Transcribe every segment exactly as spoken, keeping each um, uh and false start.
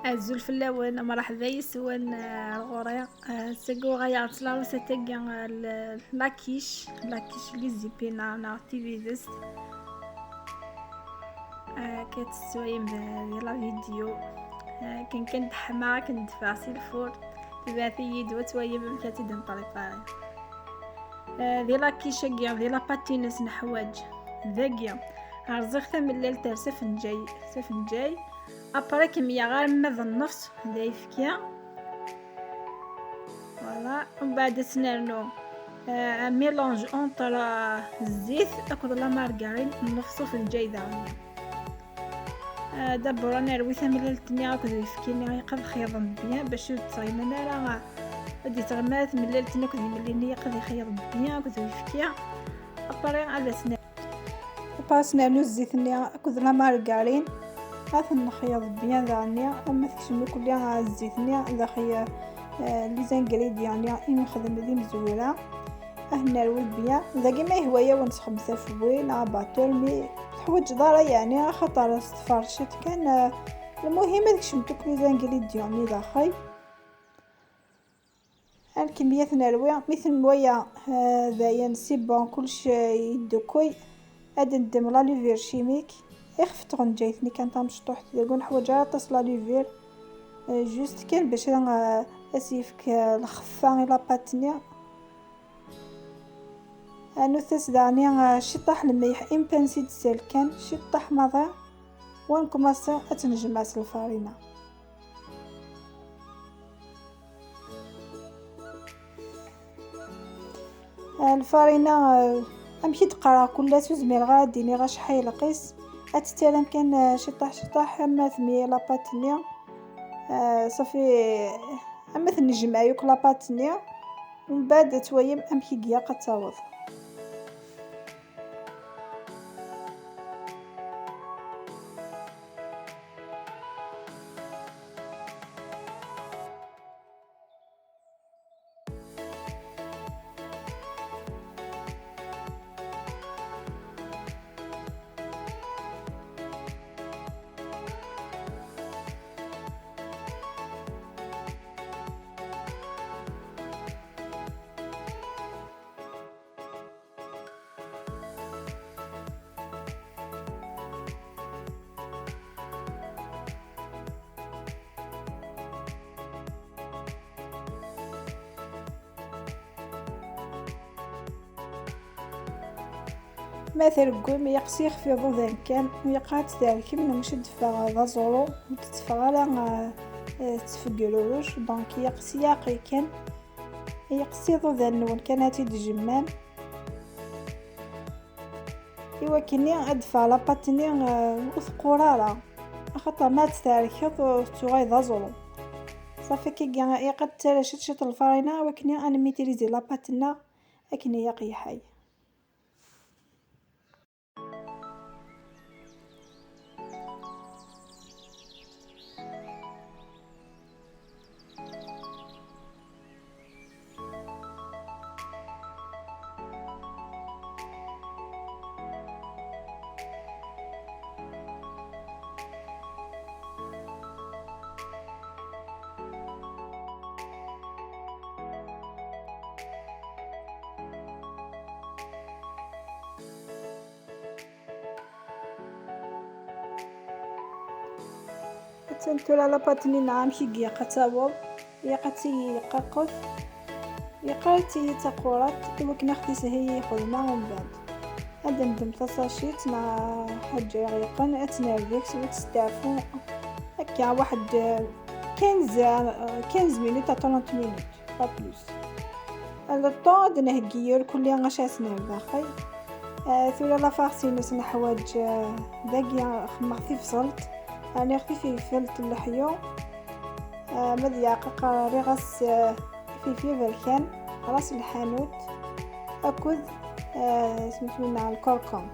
Azul fell-awen, mṛeḥba yes-wen, eh, ar ɣur-i. Eh, seg uɣaya ttlaṛusat-agi, eh, l-, lakic, lakic n les épinards neɣ tibidest. Eh, akka tt-tettwayem di, di la vidéo. Eh, akken kan d-ḥmaɣ, akken d-teffeɣ si lfur, tebɛet-iyi-d, wa twayem amek ad tt-id-nprépari. Eh, di lakic-agi, di la pâte-ines neḥwaǧ dagi, rẓiɣ tamellalt ar s afenǧay, s afenǧay. Après, kemmleɣ arma d nnefs d ayefki. Voilà. Umbeɛd ad s-nernu, euh, un mélange entre, euh, zzit akked la margarine, nnefs ufenǧay daɣen. Euh, d'abord ad nerwi tamellalt-nni akked uyefki-nni, yeqqad xyaḍen bien bac ur d-ttɣiman ara, euh, ur d-yettɣima ara tamellalt-nni akked yimellil-nni, yeqqad ixyaḍ bien akked uyefki. Après ad as-nernu Après, ad s-nernu zzit-nni akked la margarine. Ad ten-nexyaḍ bien daɣenni, ama tkecmem akk-nni zzit-nni daxel, eh, les ingrédients-nni i nexdem d imezwura. Ad nerwi bien. Dagi ma yehwa-yawen sxedmet afewwi neɣ abatteur, mi teḥwaǧeḍ ara, yeɛni, axaṭer s tferciṭ kan, eh, lmuhim ad kecment akk les ingrédients-nni daxel. Ar kemmiyat nerwi, mi tenwaya, eh, dayen, c'est bon, kullec, eh, yeddukuy, ad neddem la levure chimique, ixef tɣenǧayt-nni kan tamecṭuḥt, dagi ur neḥwaǧ ara aṭas la levure, eh, juste kan bac, eh, ad s-yefk, eh, lxeffa i la pâte-nni. Rnut-as daɣni, eh, ciṭṭaḥ lmelḥ, une pincée de sel kan, ciṭṭaḥ maḍi, wa nkumaṣi ad tt-nejmeɛ s lfarina. Eh, lfarina, eh, amek i d-qqareɣ kul ass, ur zmireɣ ara ad d-iniɣ acḥal lqis. Ad tettarram kan, eh, ciṭṭaḥ ciṭṭaḥ, ama tmeyya la pâte-nni, eh, ṣafi, ama tennejmeɛ yakk la pâte-nni, mbeɛd ad twalim amek i ilaq ad taweḍ. Ma treggum, yeqs ixef iḍudan kan, yeqqa ad tderkem, nmec ad d-teffeɣ d aẓuru, ur d-teffeɣ ara, eh, eh, tettfegruruc, donc yeqs yaqi kan, yeqs iḍudan-nwen kan ad t-id-jemmam. Iwakken ad d-teffeɣ la pâte-nni, eh, ur teqqur ara, axaṭer ma ad tt-terkeḍ, eh, tettuɣal d aẓru. Ṣafi, kagi ilaq ad tettarra ciṭ ciṭ n lfarina, iwakken ad nmitrizi la pâte-nneɣ akken ilaq lḥal. Attan tura la pâte-nni-nneɣ amek i ilaq ad taweḍ, ilaq ad tili rqiqet, ilaq ad tili d taqurant, iwakken ad ɣ-tishil i lxedma umbeɛd. Ad d-neddem tasacit neɣ ḥaǧa iɣelqen, ad tt-nerr deg-s, ad testeɛfu akka waḥed quinze, quinze minutes à trente minutes, pas plus. Le temps ad d-nheggi irkelli acu ad s-nerr daxel. Ah, tura la farce-ines neḥwaǧ, ah, dagi xemmeɣ tibṣelt, rniɣ tifelfelt n leḥyu, ah, ma d yeɛqiq rriɣ-as, ah, ifelfel aberkan, ras lḥanut, akked, ah, isem-is winna, lkurkum.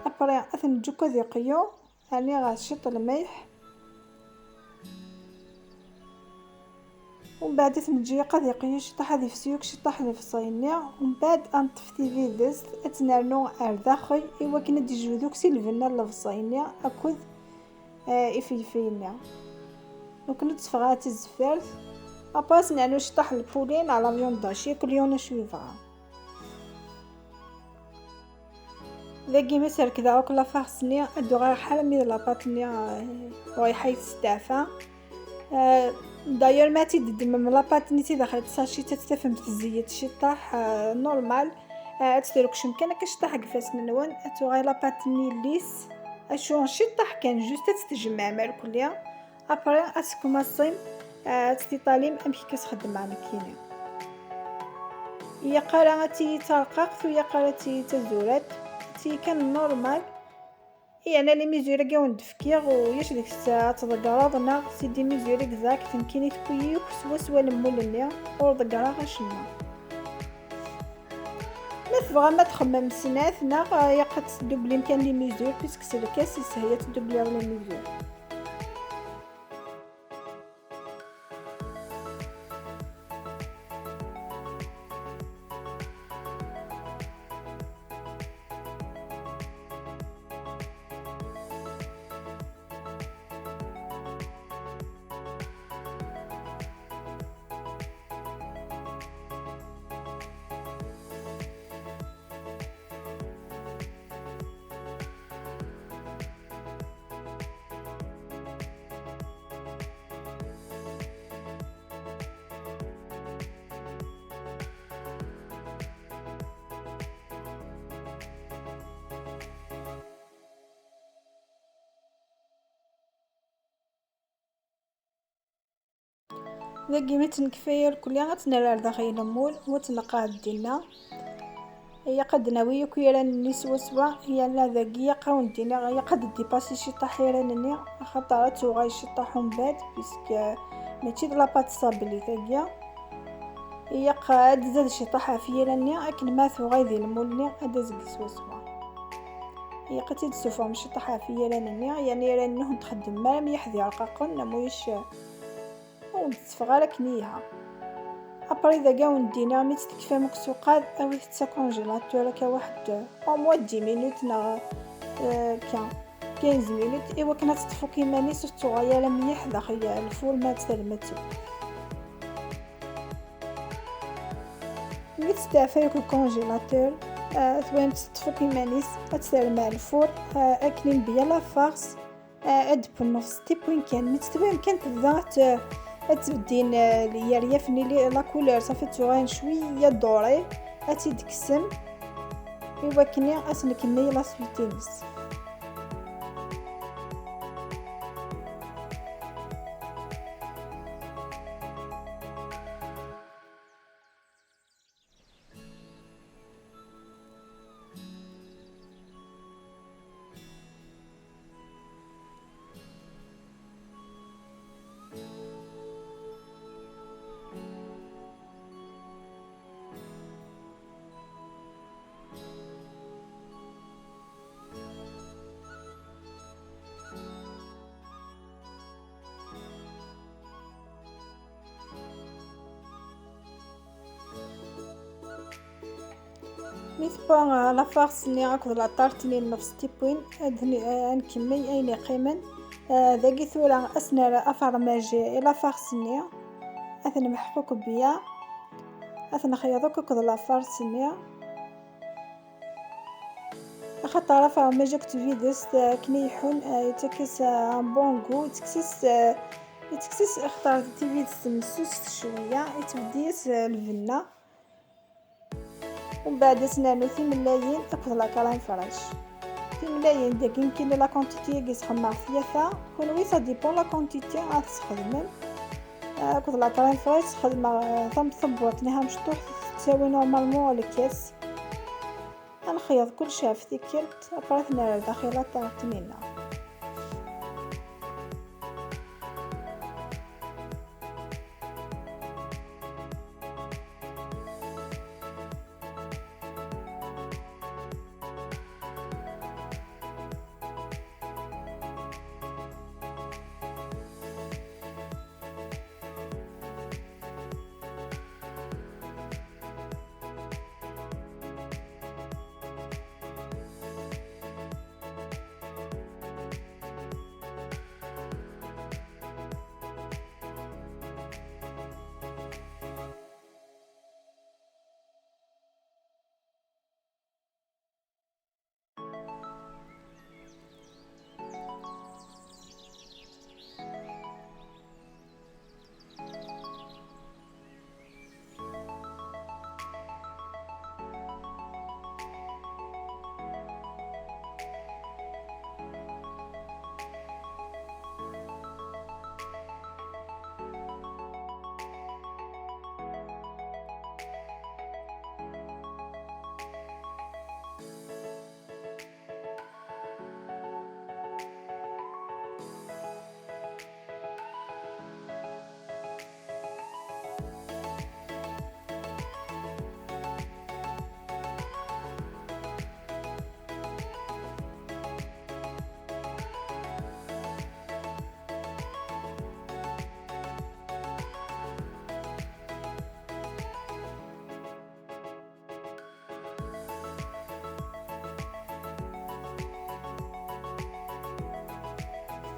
Après, ad t-neǧǧ akk ad iqeyyu, rniɣ-as ciṭ lmelḥ. Umbeɛd ad t-neǧǧ ad iqeyyu ciṭṭaḥ ad ifsu akk ciṭṭaḥ n lebṣel-nni. Umbeɛd ad neṭṭef tibidest, ad tt-nernu ar daxel iwakken ad d-ijbed akk si lbenna n lebṣel-nni akked, eh, ifelfel-nni. Donc, netteffeɣ-as tizeffart. Après, ad s-nernu ciṭṭaḥ n lpuli neɣ la viande hachée, kul yiwen acu yebɣa. Dagi, mi s-rekdeɣ akk la farce-nni, ad d-uɣaleɣ ḥala mi d la pâte-nni, eh, ruḥeɣ i testeɛfa. Eh, d'ailleurs, ma ad tt-id-teddmem la pâte-nni si daxel n tsacit, ad tt-tafem tzeyyed ciṭṭaḥ, eh, normal. Eh, ad tt-trekcem kan akka ciṭṭaḥ deg ifassen-nwen, ad tuɣal la pâte-nni lisse. Acu, ciṭṭaḥ kan, juste ad tt-tjemɛem ar kulli. Après, ad tkumaṣim, eh, ad tt-tiṭalim amek i s-xeddmeɣ nekkini. Ur ilaq ara ad tili d tarqaqt, ur ilaq ara ad tili d tazurant, ad tili kan normal. Yerna les mesures-agi i wen-d-fkiɣ, ulac deg-s ad tḍeggreḍ neɣ c'est des mesures exactes, nekkini tewwi-yi akk swaswa lmul-nni, ur ḍeggreɣ acemma. Ma tebɣam ad txemmem snat, neɣ, eh, ilaq ad tdublim kan les mesures, puisque s lkas yeshel ad tdubliḍ les mesures. Dagi mi tt-nekfa irkelli, ad tt-nerr ar daxel n lmul, u ad tt-nqeɛɛed dinna. Ilaq ad d-nawi akk iran-nni swaswa, yerna dagi ilaq ad wen-d-iniɣ, ilaq ad d-dipasi ciṭṭaḥ iran-nni, axaṭer ad tuɣal ciṭṭaḥ umbeɛd, puisque mačči d la pâte sablée tagi. Ilaq ad d-zad ciṭṭaḥ ɣef yiran-nni, akken ma tuɣal di lmul-nni ad d-tazgel swaswa. Ilaq ad tt-id-tessufɣem ciṭṭaḥ ɣef yiran-nni, yerna iran-nni ur ten-txeddmem ara mliḥ d irqaqen, am wic ur d-tetteffeɣ ara akken i yelha. Après, dagi ad wen-d-iniɣ, mi tt-tekfam deg usuqad, awit-tt s akongélateur akka waḥed, au moins dix minutes neɣ, euh, quinze minutes, i wakken ad teṭṭef akk iman-is, ur tettuɣal ara mliḥ daxel lfur ma ad termet. Mi testeɛfa akk deg ukongélateur, euh, twayemt teṭṭef akk iman-is, ad tt-terrem ar lfur, euh, akken i nbeyya la farce, eh, ad d-tewwem ɣef ṭṭiwin kan. Mi tt-tewwim kan, tebda ad t-, ad tbeddin, eh, yeryaf-nni, li-, la couleur, safi ad tuɣal cwiya doré, ad tt-id-tekksem, i wakken ad s-nkemmel la suite-ines. Mi tewwa, eh, la farce-nni akked la tarte-nni n ṭṭiwin, ad n-, eh, ad nkemmel ayen yeqqimen. Eh, dagi tura ad s-nerr afermaj i la farce-nni, ad t-nemḥeq akk bbiya, ad t-nexyeḍ akk akked la farce-nni. Axaṭer afermaj akked tbidest, eh, akken i iḥun, eh, yettak-as, eh, un bon goût, yettekkes-as, eh, yettekkes-as axaṭer tibidest messuset cwiya, yettbeddi-as, eh, lbenna. Umbeɛd ad s-nernu timellalin akked la crème fraîche. Timellalin dagi nekkini la quantité-agi sxedmeɣ tlata, kunwi ça dépend la quantité ara tesxedmem. Akked la crème fraîche sxedmeɣ, eh, tam-, tabewwaṭ-nni ha mecṭuḥ, tettawi normalement lkas. Ad nexyeḍ kullec ɣef tikkelt, après ad t-nerr daxel la tarte-nni-nneɣ.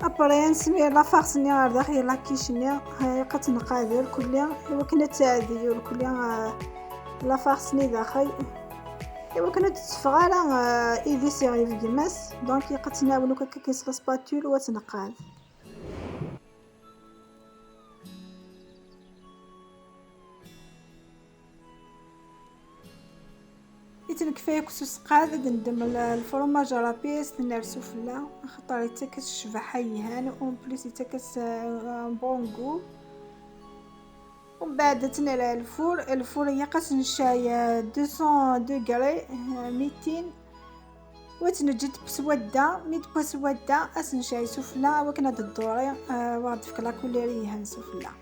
Après, nsmi la farce-nni ɣer daxel, la quiche-nni, ha, iqat nqader kulli, iwakken ad tɛeddi kulli, ah, la farce-nni daxel, iwakken ad tetteffeɣ ara, ah, idis iɣef gma-s. Donc, iqat nɛawen akk akka s la spatule u ad tneqɛed. I tnekfa yakk s usqad, ad neddem l-, lfromaj râpé, ad t-ners sufella, axaṭer ittak-as ccbaḥa yelhan, en plus ittak-as, euh, un bon goût. Umbeɛd ad t-nerr ar lfur, lfur-nni ɣas ncay, euh, deux cents degrés, euh, mitin, u ad t-neǧǧ ad d-teww swadda, mi d-tewwa swadda, ad t-ncay sufella, awakken ad d-tḍuri, euh, u ad ɣ-d-tefk la couleur yelhan sufella.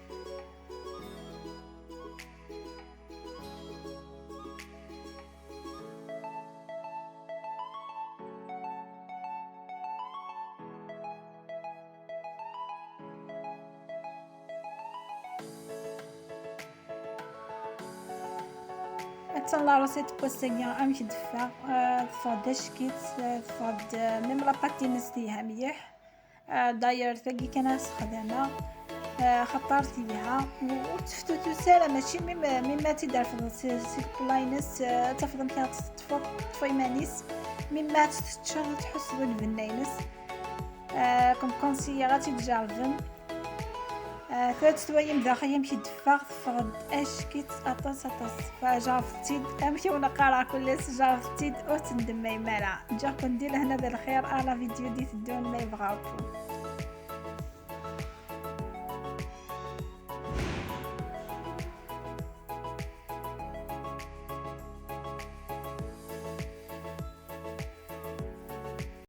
Attan la recette n wass-agi amek d-teffeɣ, euh, teffeɣ-d acek-itt, euh, teffeɣ-d, euh, même la pâte-ines telha mliḥ. Ah, d'ailleurs, tagi kan ad sexdameɣ, ah, xaṭer telha, ur teftutus ara, mačči mi, mi ma tt-id-refdeḍ si, si plat-ines, ah, ad tafeḍ amek ara tt-teṭṭfeḍ, teṭṭef iman-is, mi ma tt-teččeḍ, ad tḥusseḍ i lbenna-ines. Ah, kem conseiller ad tt-id-tjerrbem. Ah, tura ad twalim daxel amek i d-teffeɣ, teffeɣ-d acek-itt aṭas, aṭas. Fa, jerrbet-tt-id, amek i wen-qqareɣ kullas, jerrbet-tt-id, ur tendemmayem ara. Ǧǧiɣ-ken di lehna d lxir, ar la vidéo d-iteddun ma yebɣa Rebbi.